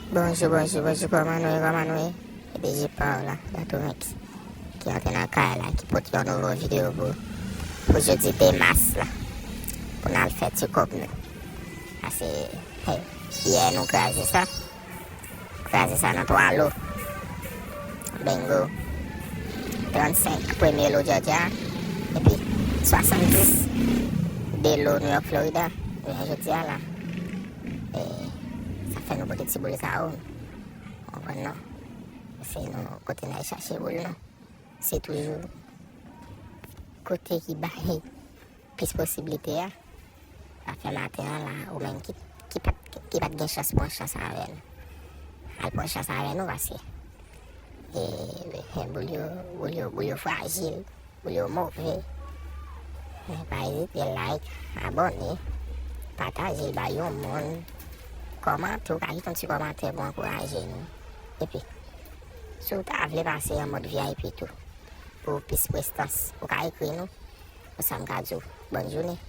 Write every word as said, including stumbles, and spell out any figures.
Bonjou, bonjou, bonjou, kòman nou ye, kòman nou ye? E D J pa w la, Dato Mix, ki antre nan kay la, ki pote yon nouvo videyo pou, pou jodi de mas la, pou n al fè ti kòb nou. Pase, hey, yè nou kraze sa, kraze sa nan twa lo. Bingo. Trannsenk premye lo Georgia, epi swasanndis de lo New York, Florida. Jounen jodi a la, e, sa fè nou pote ti boul sa o. Konprann non? Se nou kote n al chache boul nou. Se toujou kote ki bay plis posiblite a. Sa fè maten an la, ou menm ki, ki pa t, ki pa t gen chans pran chans avè nou, al pran chans avè nou, pase, e, e, boul yo, boul yo, boul yo frajil, boul yo move. E, pa ezite like, abòne, pataje l bay yon moun, kòmante, ou ka kite yon ti kòmantè pou ankouraje nou. Epi, si w ta vle pase an mòd V I P tou, pou plis prestans, ou ka ekri nou. Konsa m ka di w bòn jounen,